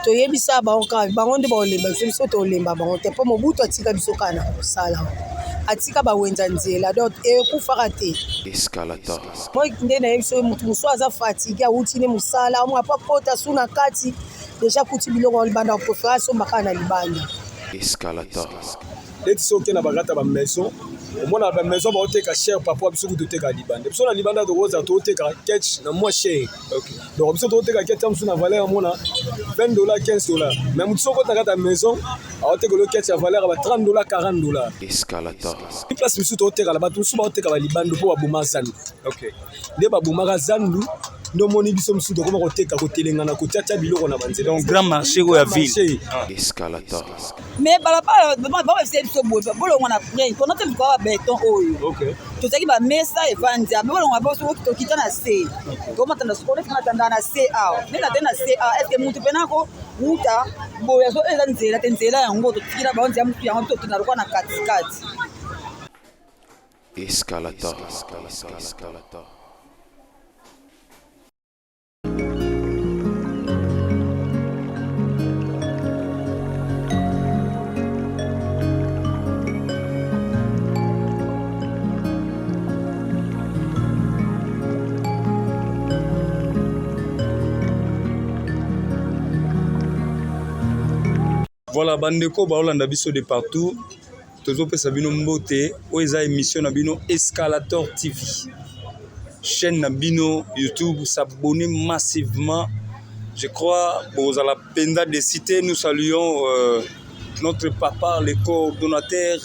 Toyebisa bango kaka, bango nde bakolemba biso, biso tolemba bango te, mpo Mobutu atika biso kaka na mosala wana, atika bawenza nzela, donc ekufaka te. Escalator. Moi nde nayebi soki moto mosusu aza fatigue, awuti ne mosala, omwa po akota su na kati deja akuti biloko na libanda, aprefere asomba kaka na libanda. Escalator. Neti soki oke na bakati ya bamaison, omona bamaison baoteka cher par rapport biso kutu toteka libanda. Biso na libanda tokozala toteka ketch na moins cher. Donc biso toteka ketch ya mosusu na valeur ya mona 20 dollars, 15 dollars, mais motu soki okota kati ya maison, aotekela yo ketch ya valeur ya ba 30 dollars, 40 dollars. Escalator. Place mosusu totekala, bato mosusu baoteka balibanda mpo baboma zandu. Nde babomaka zandu nde omoni biso mosusu tokoma koteka, kotelengana, kotiatia biloko na banzela. Donc grand marché oyo ya ville. Marché. Escalator. Mais balabala babisa biso boye, bolongwa na près mpona te likolo ya béton oyo. Tozalaki bamesa evandi me bolongwa biso, tokita na se, tomatanda sikoyo, na se awa nde na te na se awa. Est-ce mutu mpena ko wuta boye azo eza nzela te, nzela yango totikila bango nzela mosusu yango totenda lokwa na katikati. Escalator. Escalator. Voilà, bandeko baolanda biso de partout, tozopesa bino mbote. Oyo eza émission na bino Escalator TV, chaîne na bino YouTube. S'abonner massivement, je crois bozala mpenza de cité. Nous saluons notre papa le coordonnateur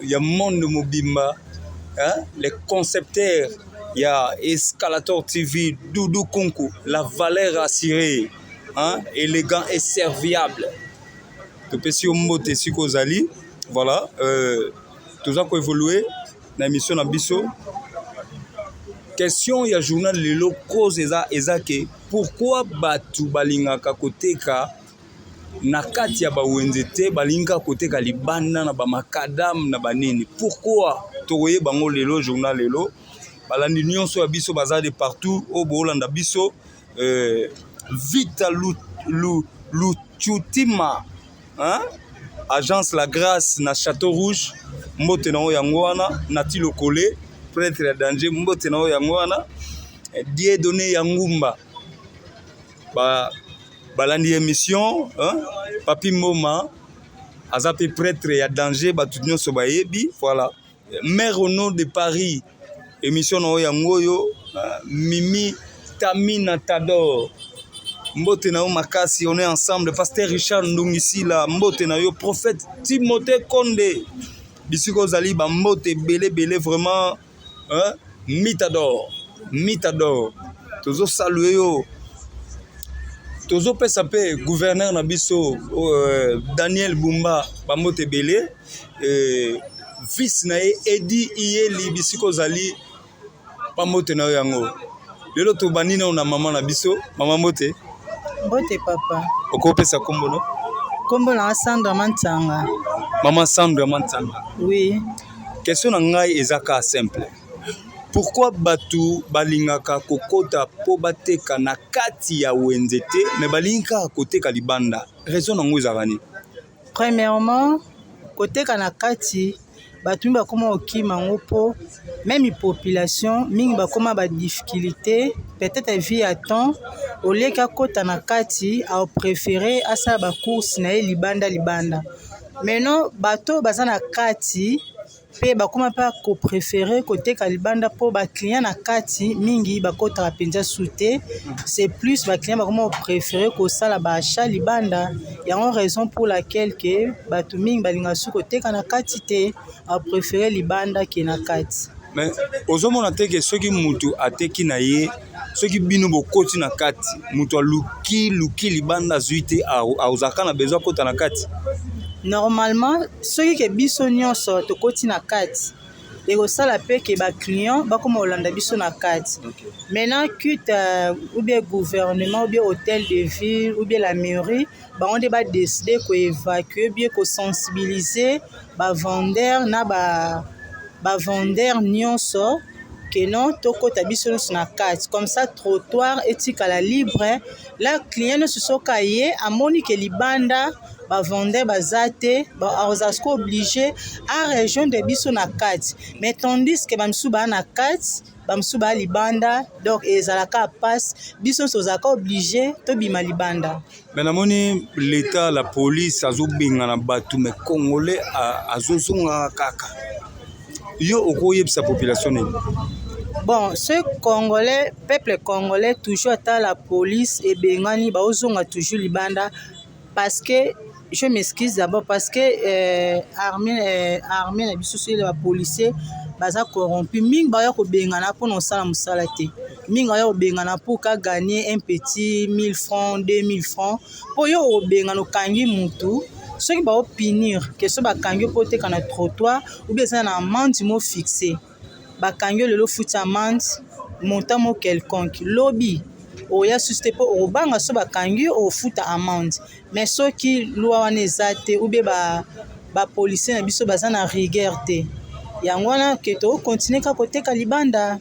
ya monde mobimba, hein, le concepteur ya Escalator TV, Doudou Kunku, la valeur assurée, hein, élégant et serviable. Topesi yo mbote esika ozali. Voilà, toza koévolue na émission na biso. Question ya journal lelo, cause eza ke pourquoi bato balingaka koteka na kati ya bawenze te, balingi kaka koteka libanda na bamacadam na banini? Pourquoi? Tokoyeba yango lelo, journal lelo. Balandi nyonso ya biso baza de partout oyo boolanda biso, Vita Luchutima, hein? Agence La Grâce na Château Rouge, mbote na oyo yango wana. Nati Lokole, prêtre ya danger, mbote na oyo yango wana. Dieudonné ya Ngumba, balandi émission, hein? Papi Mboma aza mpe prêtre ya danger, bato nyonso bayebi. Voilà, Mère Renaud de Paris, émission na oyo yango oyo. Mimi Tamina Tador, mbote na yo makasi, on est ensemble. Pasteur Richard Ndungisila, mbote na yo. Prophète Timothée Konde, bisika ozali, bambote ebele ebele vraiment, hein? Mitador, Mitador, tozosalue yo. Tozopesa mpe gouverneur na biso Daniel Bumba bambote ebele, vice na ye Edi Iyeli, bisika ozali, bambote na yo yango. Lelo tobandi nano na mama na biso. Mama, mbote. Mbote, papa. Okopesa nkombo no? Nkombo na Sandra Mantsanga. Mama Sandra Mantsanga. Oui. Question na ngai eza kaka simple: pourquoi bato balingaka kokota mpo bateka na kati ya wenze te, mais balingi kaka koteka libanda? Raison nango ezalaka nini? Premièrement, koteka na kati, bato mingi bakóma kokima yango mpo même population mingi bakóma badifficulté, peut-être vie ya temps. Olieki akɔta na kati, apréféré asala bacourse na ye libanda libanda. Maintenant bato baza na kati mpe bakóma mpe kopréféré koteka libanda mpo baclient na kati mingi bakɔtaka mpenza su te. C'est plus baclient bakóma kopréféré kosala baachat libanda. Yango raison pour laquelle ke bato mingi balingaka su koteka na kati te, apréféré libanda ke na kati. Mais ozomona te ke soki mutu ateki na ye, soki bino bokoti na kati, mutu aluki luki libanda azwi te, azalaka na besoin akota na kati? Normalement, soki ke biso nyonso tokoti na kati, ekosala mpe ke baclient bakoma kolanda biso na kati. Maintenant quitte ou bien gouvernement ou bien hôtel de ville ou bien la mairie, bango nde badécide koévacue, bien kosensibiliser bavendeur na bavendeur nyonso. Que non, tokɔta biso nyonso na kati, comme ça trottoir etikala libre. La client nyonso soki aye, amoni ke libanda bavendeur baza te, akozala siko obligé arejoindre biso na kati. Mais tandis ke bamisusu baa na kati, bamosusu baa libanda, donc ezalaka passe, biso nyonso tozalaka obligé tobima libanda. Mais namoni l'État, la police azobengana bato, mais Congolais azozongaka kaka. Yo okoyebisa population nini? Bon, ce Congolais, peuple congolais toujours, ata la police ebengani, baozonga toujours libanda, parce que, je m'excuse d'abord, parce que armée na biso, soki bapolicier baza corrompu mingi, baya kobengana mpona kosala mosala te. Mingi baya kobengana pour ka gagner un petit 1000 francs, 2000 francs. Mpo yo okobengana, okangi mutu, soki baopunir ke so bakangi yo mpo oteka na trottoir ou bien eza na amende mo fixe, bakangi yo lelo, futi amende montant mo quelconque, lobi oya susu te mpo okobanga so bakangi yo, okofuta amende. Mais soki loi wana eza te ou bien bapolicier na biso baza na rigueur te, yango wana ke tokocontinuer kaka koteka libanda.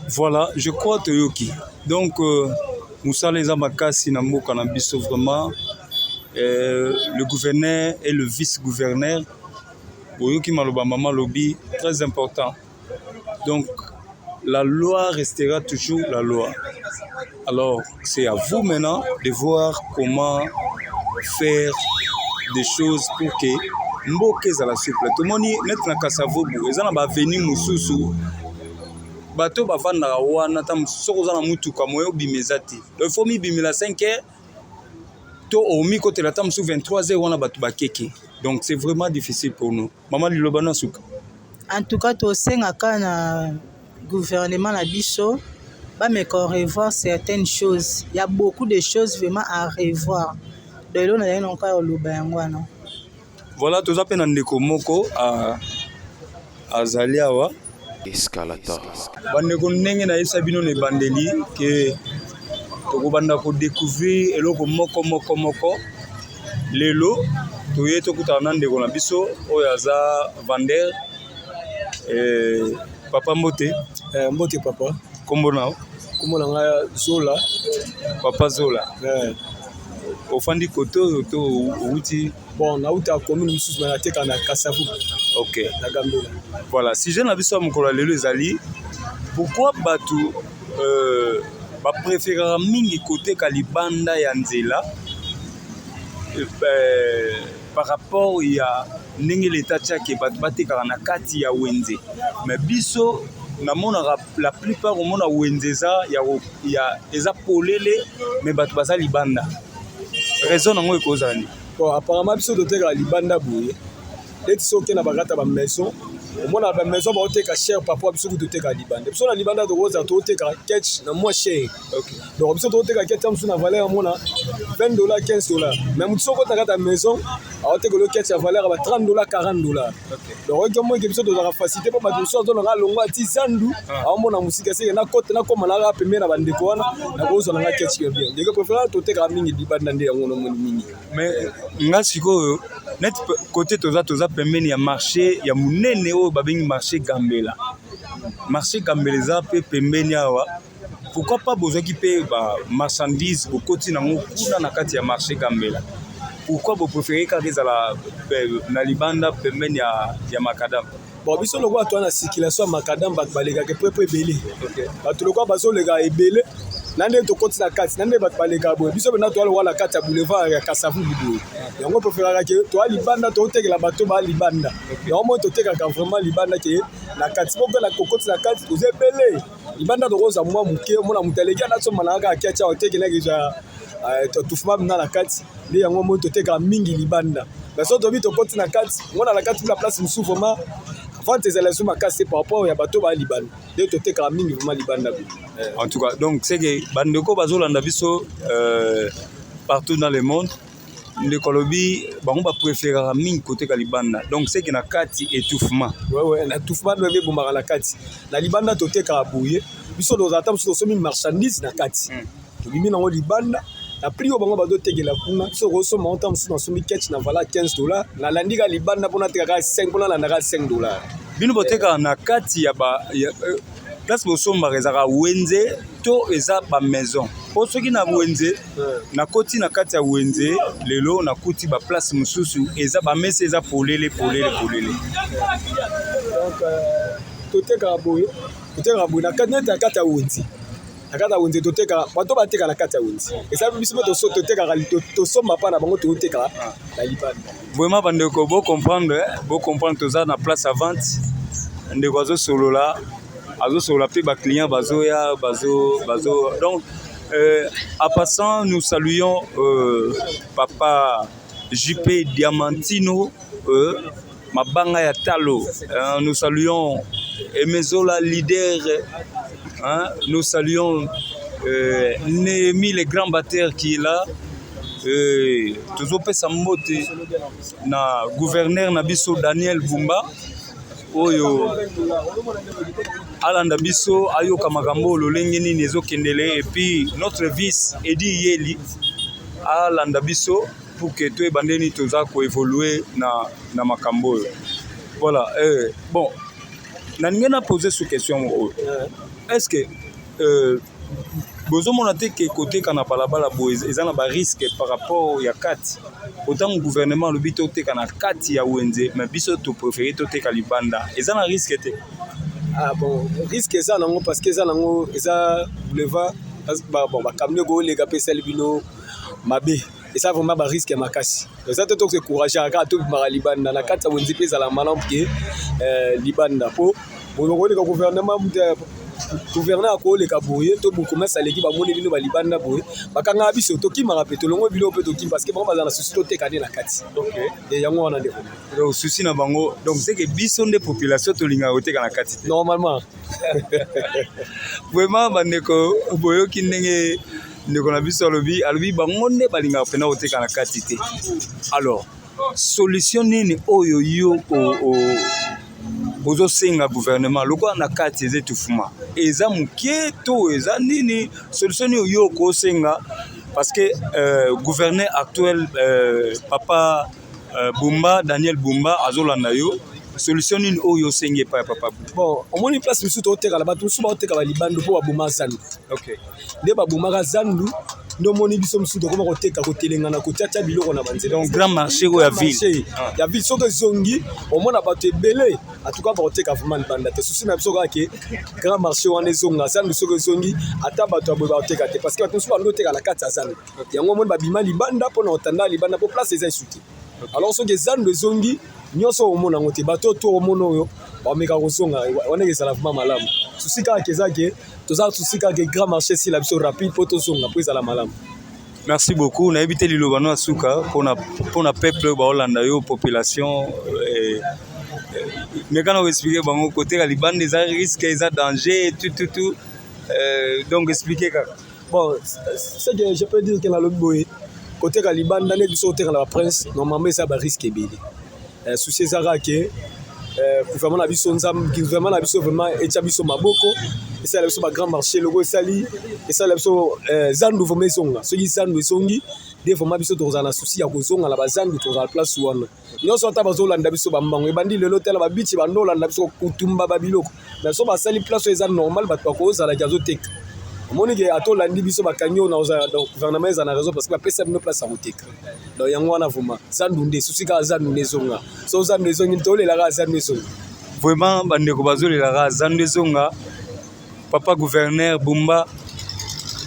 Voilà, je crois toyoki. Donc mosala eza makasi na mboka na biso vraiment. Le gouverneur et le vice-gouverneur, boyoki maloba mama lobi, très important. Donc la loi restera toujours la loi. Alors c'est à vous maintenant de voir comment faire des choses pour que mboka ezala souple. Tomoni neti na Kasavubu, eza na baavenue mosusu, bato bavandaka wana, ta soki oza na mutuka, moye obima eza te. Donc il faut mibimela 5 heures to omikotela ta mosusu 23 heures wana bato bakeke. Donc c'est vraiment difficile pour nous. Mama, liloba na suka. En tout cas, tosengaka na gouvernement na biso bameka revoir certaines choses. Il y a beaucoup de choses vraiment à revoir. Donc eloko nazali nango kaka koloba, yango wana. Voilà, toza mpe na ndeko moko azali awa. Escalator. Bandeko, ndenge nayebisa bino na ebandeli ke tokobanda kodécouvrir eloko moko moko moko, lelo toye tokutana na ndeko na biso oyo aza vendeur. Papa, mbote. Mbote papa. Kombo na yo? Kombo na ngai Zola. Papa Zola. Ofandi kote oyo to outi? Bon, nauta commune mosusu, mais nateka na Kasavu. Na Gambela. Voilà, sujet na biso ya mokolo ya lelo ezali: pourquoi bato bapréféraka mingi koteka libanda ya nzela par rapport ya ndenge leta tiake bato batekaka na kati ya wenze? Mais biso namonaka la plupart, omona wenze eza ya eza polele, mais bato baza libanda. Raison nango ekozala nini? Bon, apparemment biso totekaka libanda boye, neti soki okende na bakati ya bamaison, omona bamaison baoteka cher par rapport biso kutu toteka libanda. Biso na libanda tokozala toteka ketch na moins cher. Donc biso toteka ketch ya mosusu na valeur amona 20 $, 15 $, mais motu soki okota kati ya maison, aotekela ketch ya valeur ya ba 30 $, 40 $. Donc oyoki omoki, biso tozalaka facilité mpo bato mosusu azonanga alongwa ati zandu, aomona mosika, seke nakota nakóma naka pembeni na bandeko wana, nakozwa nanga ketch ya bien. Ndenge préféré totekaka mingi libanda, nde yango nomoni mingi. Mais nga sikoyo, neti kote toza pembeni ya marché ya monene oyo babengi marché Gambela. Marché Gambela eza mpe pembeni awa. Pourquoi pas bozwaki mpe bamarchandise, bokoti nango kuna na kati ya marché Gambela? Pourquoi bopréféré kaka ezala na libanda pembeni ya macadam? Bon, biso lokola toza na circulation ya macadam, bato balekaka eprepo ebele. Bato lokola bazoleka ebele na ndenge tokoti na kati, na ndenge bato balekaka boye, biso mpena toza lokola na kati ya boulevard ya Kasavubu boye. Yango préféraka ke toza libanda, tozotekela bato baa libanda. Yango moi totekaka vraiment libanda ke na kati, mpo na kokoti na kati toza ebele. Libanda tokozwa mwa moke, omona moto aleki anasomba na kaka ketch, otekelaki ezwa tufuma na na kati. Nde yango moi totekaka mingi libanda. Mais so tobi tokoti na kati, mona na kati kuna place mosusu, vraiment vente ezala esu makasi te par rapport ya bato baa libanda. Nde totekaka mingi vraiment libanda. En tout cas, donc c'est que bandeko bazolanda biso partout dans le monde, ndeko alobi bango bapréféraka mingi koteka libanda. Donc c'est que na kati étouffement. Ouais, na étouffement nde ebomaka na kati. Na libanda totekaka boye, biso tozala ata mosusu tosomi marchandise na kati, tobimi nango libanda na prix oyo bango bazotekela kuna. Biso kosomba ngo, ta mosusu nasombi ketch na valeur 15 $, nalandi kaka libanda mpona tekaka 5, mpona nalandaka 5 $. Bino botekaka na kati ya ba ya, Place bosombaka ezalaka wenze to eza bamaison? Mpo soki na wenze, nakoti na kati ya wenze lelo, nakuti baplace mosusu eza bamesa, eza polele polele polele. Donc totekaka boye, totekaka boye na kati, neti na kati ya wenze. Na kati ya wenze totekaka, bato bateka na kati ya wenze, eza biso mpe totekaka, tosomba mpa na bango, totekaka na libanda. Vraiment bandeko, bocomprendre, bocomprendre, toza na place ya vente. Ndeko azosolola, azosolola mpe baclient bazoya, bazo bazo. Donc en passant, nous saluons papa JP Diamantino, mabanga ya talo. Nous saluons Emezola leader, hein, nous saluons Néhémie le grand batteur qui est là. Tozopesa mbote na gouverneur na biso Daniel Bumba oyo alanda biso, ayoka makambo lolenge nini ezokendele, et puis notre vice Edi Yeli alanda biso pour que toyeba ndeni toza koévolue na makambo oyo. Voilà. Bon, nalingi na poser sous question oyo: est ce que bozomona te ke koteka na balabala boye eza na barisque par rapport ya kati? Otango gouvernement alobi toteka na kati ya wenze, mais biso topréféré toteka libanda, eza na risque te? Ah bon, risque eza nango, parce que eza nango, eza boulevard. Bon, bacamion kooleka mpe esali bino mabe, eza vraiment barisque ya makasi. Eza te tokoencourage kaka tobimaka libanda. Na kati ya wenze mpe ezala malamu ke libanda, mpo koleka gouvernement, gouverneur akoleka boye to bourgmestre aleki, bamoni bino balibanda boye, bakangaka biso, tokimaka mpe tolongo biloko mpe tokimi, parce que bango bazala na souci toteka nde na kati. Yango wana nde. Donc souci na bango, donc c'est que biso nde population tolingaka koteka na kati te. Normalement. Vraiment bandeko, boyoki ndenge ndeko na biso alobi. Alobi bango nde balingaka mpena koteka na kati te. Alors solution nini oyo yo ozosenga gouvernement? Lokola na kati eza etufuma, eza moke, to eza nini? Solution nini oyo okosenga? Parce que gouverneur actuel, papa Bumba, Daniel Bumba, azolanda yo. Solution nini oyo osengi epai ya papa? Bon, omoni place mosusu totekala, bato mosusu baoteka balibanda mpo baboma zandu. Nde babomaka zandu nde omoni biso mosusu tokoma koteka, kotelengana, kotiatia biloko na banzela. Donc grand marché oyo ya ville. Ya ville, soki ezongi, omona bato ebele. Atuka bakoteka vraiment libanda te. Souci na biso kaka ke grand marché wana ezonga. Zandu soki ezongi, ata bato ya boye bakoteka te, parce que bato mosusu bando oteka na kati ya zandu. Yango omoni babima libanda mpona kotanda libanda, mpo place eza esu te. Alors soki zandu ezongi, nyonso omona yango te. Bato to omona oyo bameka kozonga wana, ezala vraiment malamu. Souci kaka eza ke toza souci kaka ke grand marché esila biso rapide mpo tozonga, mpo ezala malamu. Merci beaucoup. Nayebi te, liloba no ya suka mpona peuple oyo baolanda yo, population. Meka na koexpliquer bango koteka libanda eza risque, eza danger, tout tout tout. Donc expliquer kaka. Bon, ce que je peux dire ke nalobi boye: koteka libanda nde biso koteka na baprince, normalement eza barisque ebele. Souci eza kaka ke gouvernement na biso, Nzambe, gouvernement na biso vraiment etia biso maboko, esala biso bagrand marché loko esali, esala biso zandu vraiment ezonga. Soki zandu ezongi nde vraiment biso tokozala na souci ya kozonga na bazandu, tokozala place wana nyonso. Ata bazolanda biso bambango ebandi lelo, tala babici bando olanda biso kotumba babiloko. Mais so basali place oyo eza normal, bato bakozalaki azoteka. Omoni ke ata olandi biso, bakangi oyo na ozala. Donc gouvernement eza na raison, parce que bapesa bino place ya koteka. Donc yango wana vraiment zandu nde souci kaka, zandu nde ezonga. So zandu ezongi, tolelaka zandu ezonga. Vraiment bandeko bazolelaka zandu ezonga. Papa gouverneur Bumba,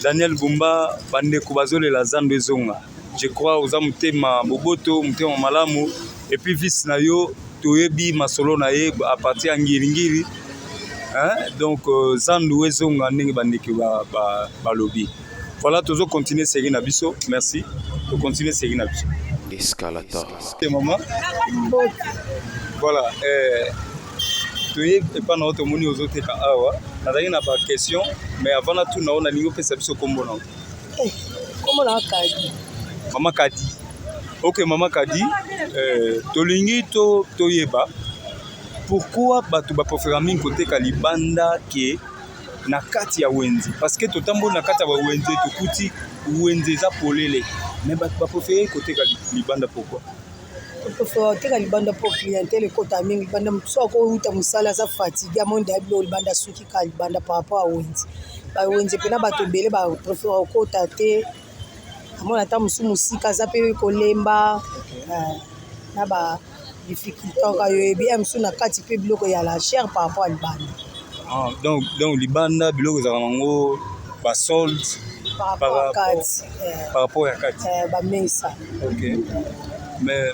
Daniel Bumba, bandeko bazolela zandu ezonga. Je crois oza motema boboto, motema malamu, et puis vice na yo toyebi masolo na ye à partir ya Ngiringiri, hein? Donc zandu ezonga ndenge bandeko balobi. Voilà, tozocontinue série na biso. Merci, tocontinue série na biso. Escalator. Mama, voilà, toye epa na yo, tomoni ozoteka awa. Nazalaki na baquestion, mais avant natuna yo, nalingi opesa biso nkombo na yo. Kombo na Kadi. Mama Kadi, ok. Mama Kadi, tolingi toyeba pourquoi bato bapréféra mingi koteka libanda ke na kati ya wenze, parce que totamboli na kati ya bawenze, tokuti wenze eza polele, mais bato bapréféré koteka libanda, pourquoi? Topréférer koteka libanda mpo clientèle ekota mingi libanda. Motu so akouta mosala, aza fatigué, amoni deya biloko libanda, asuki kaka libanda par rapport ya wenze. Bawenze mpena bato ebele bapréférer kokota te. Amoni ata mosu mosika, aza mpe kolemba na ba difficulté kaka yoyebi ya mosu na kati mpe biloko ya la cher par rapport ya libanda. Ah, donc libanda biloko ezalaka nango basolde par rapport ya kati. Par rapport ya kati. Bamesa. Ok, mais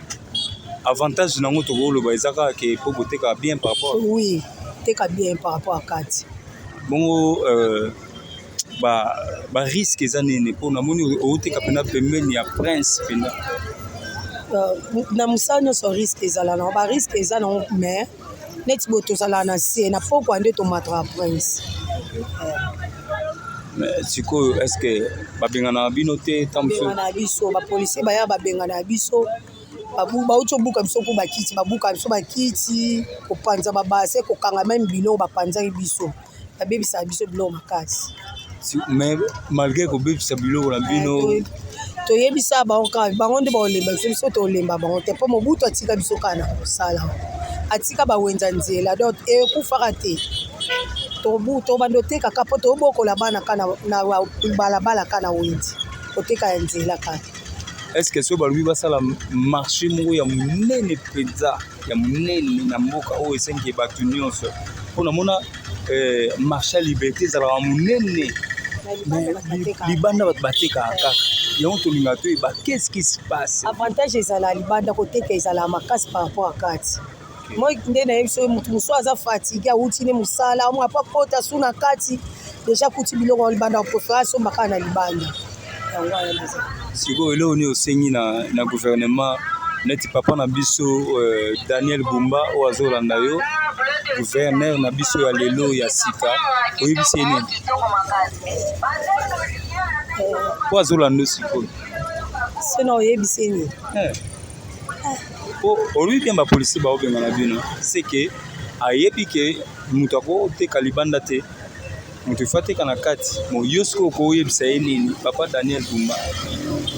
avantage nango tokoloba eza kaka ke mpo botekaka bien par rapport Oui, teka bien par rapport ya kati. Bongo barisque eza nini? Mpo namoni outeka mpena pembeni ya Prince mpena. Na mosala nyonso risque ezala nango, barisque eza nango, mais neti boye tozalaka na se, na pokwa nde tomataka Prince. Mais sikoyo, est ce que babenganaka bino te ntango mosusu? Babengana biso, bapolicier baya, babengana biso. Bauti obuka biso mpo bakiti, babuka biso bakiti, kopanza babase, kokanga même biloko bapanzaki biso, babebisaka biso biloko makasi. Mais malgré kobebisa biloko na bino? Toyebisa bango kaka, bango nde baolemba biso, biso tolemba bango te, mpo Mobutu atika biso kaka na kosala, atika bawenza nzela, donc ekufaka te. Tobanda otekaka mpo tobokola bana ka na balabala, ka na wenze, koteka ya nzela kaka. Est ce que soki balobi basala marché moko ya monene mpenza, ya monene na mboka oyo, esengi bato nyonso, mpo namona marché ya Liberté ezalaka monene, libanda bato batekaka kaka yango, tolingaka toyeba qu'est-ce qui se passe? Avantage ezala libanda, koteka ezala makasi par rapport ya kati. Moi nde nayebi soki motu mosusu aza fatigué, awuti ne mosala, amona po akota su na kati, déjà kuti biloko libanda, apréférer asomba kaka na libanda. Yango wana. Sikoyo eloko nini osengi na gouvernement, neti papa na biso Daniel Bumba oyo azolanda yo, gouverneur na biso ya lelo ya sika? Oyebisi ye nini po azolanda yo sikoyo? Se na oyebisi ye nini? Po olobi bien, bapolicier baobengana bino, seke ayebi ke moto akoteka libanda te, moto ifo ateka na kati. Mo yo sikoyo okoyebisa ye nini, papa Daniel Bumba,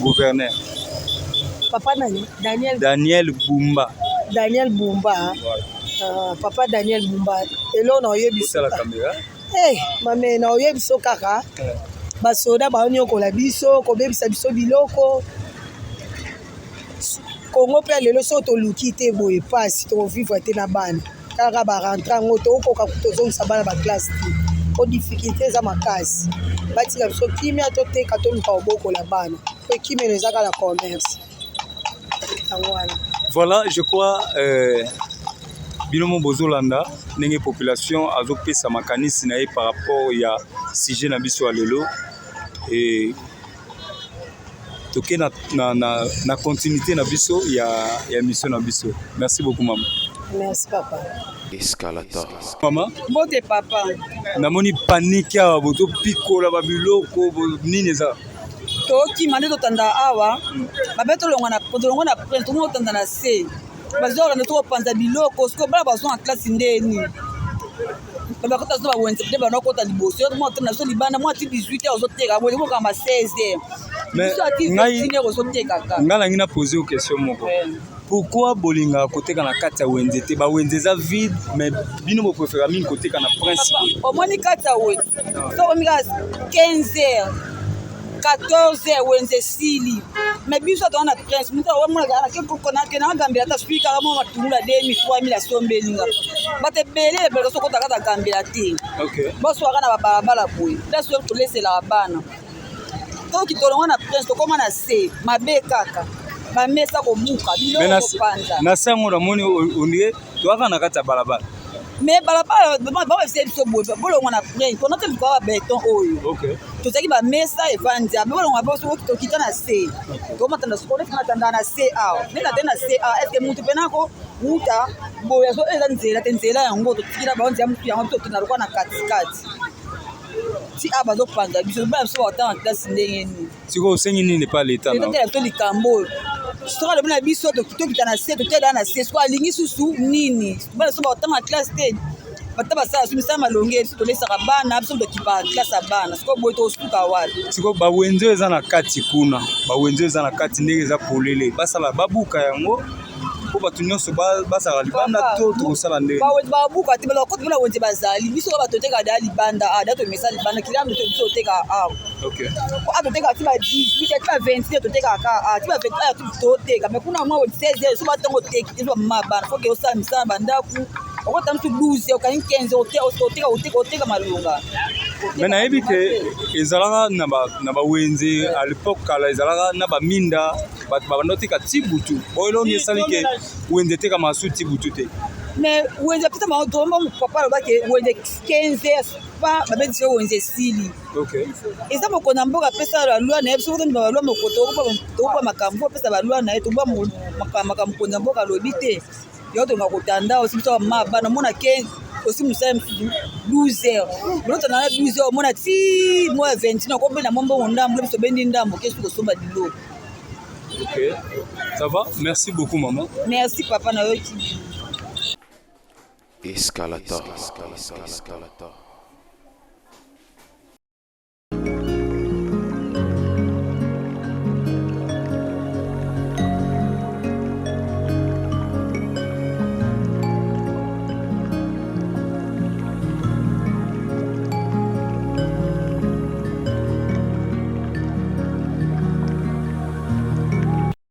gouverneur? Papa nani? Daniel? Daniel Bumba. Daniel Bumba. Voilà. Papa Daniel Bumba, eloko na oyebisa osala caméra. Hey, mame, na oyebiso kaka basoda baonyokola biso, kobebisa biso biloko. Kongo mpe lelo soki toluki te boye, pasi, tokovivre te na bana. Kaka barentrée yango, tokokoka tozongisa bana baclasse te, po difficulté eza makasi. Batika biso kimia, toteka, toluka kobokola bana, po ekimelo eza kaka commerce, yango wana. Voilà, je crois bino mo bozolanda ndenge population azopesa makanisi na ye par rapport ya sujet na biso ya lelo. E toke na continuité na biso ya émission na biso. Merci beaucoup, mama. Merci, papa. Escalator. Mama. Mbote, papa. Namoni panique awa, bozopikola babiloko, nini eza? Tokima nde totanda awa, babe tolongwa na tolongwa na Prince, tokomi kotanda na se, bazolanda, tokopanza biloko. Sikoyo bana bazwa na classe ndeni? Bakota so bawenze nde banakota liboso, yo mwa tanda biso libanda, mwa ti 18 heures ozoteka boye, mokamba 16 heures, biso ati 21 heures ozotekaka. Ngai nangi na pose yo question moko: pourquoi bolingaka koteka na kati ya wenze te? Bawenze eza vide, mais bino bopréférer mingi koteka na Prince. Omoni, kati ya wenze, sokomi kaka 15 heures, 14 heures, wenze esili. Mais biso toza na Prince, moto amonakena agambela ata soki kaka mwa matungulu ya 2000, 3000 asombelinga. Bato ebele ebelaka so okota kaka gambela te, boswaka na babalabala boye, place oyo toleselaka bana. Toki tolongwa na Prince, tokóma na se, mabe kaka, bamesa kobuka, biloko kopanza. Na se yango namoni ondire toyaka na kati ya balabala. Mais balabala, babebisa biso boye, bolongwa na Prince mpona te likoka babeton oyo tozalaki, bamesa evandi, abe bolongwa, tokita na se, tomatanda natanda na se awa, nde natandi na se awa. Est-ce mutu mpena ko wuta boye eza nzela te? Nzela yango totikila bango nzela motu yango, tokenda lokwa na katikati ti awa, bazopanza biso. Bana biso bakotanga classe ndenge nini? Sikoyo osengi nini pa leta? Totela biso likambo oyo. Soki alobi na biso tokita na se, totela na se, soki alingi susu nini? Bana biso bakotanga classe te. Bata basala so misala malonge, biso tolesaka bana, biso tokipaka classe ya bana. Sikoyo boye tosuka wapi? Sikoyo bawenze oyo eza na kati kuna, bawenze oyo eza na kati, ndenge eza polele, basala babuka yango. Mpo bato nyonso bazala libanda to tokosala ndenge? Babuka te, bakoti mpona wenze bazali. Biso kaka toteka da libanda, ah, da tomesa libanda kilambe to biso toteka awa. A toteka ti ba 18, ti ba 26, toteka kaka ah, ti ba 21 toteka. Mais kuna mwa 16 heures so batongo oteki te, so bamama bana foke osala misala bandako, okota mosu 12, okangi 15, oteka, oteka, oteka malonga. Mais nayebi ke ezalaka na bawenze à l'époque kala, ezalaka na baminda, bato babanda oteka ti butu. Oyo eloni esali ke wenze etekama su ti butu te? Mais wenze apesa bango tomba, papa alobaki wenze 15 heures pa babetisi yo, wenze esili. Eza mokonzi ya mboka apesa baloi na ye. Biso tondima baloi, moko tokopa makambo, apesa baloi na ye, toboya makambo mokonzi ya mboka alobi te. Yo tonga kotanda osi biso bamama bana, omona 15 osi mosala mosusu 12 heures, bilotanda na 12 heures, omona ti mwa ya 21, okobenda mwa mbongo ndambo, biso tobendi ndambo ke soki kosomba biloko. Ok, ça va, merci beaucoup maman. Merci papa, nayoki. Escalator. Escalator.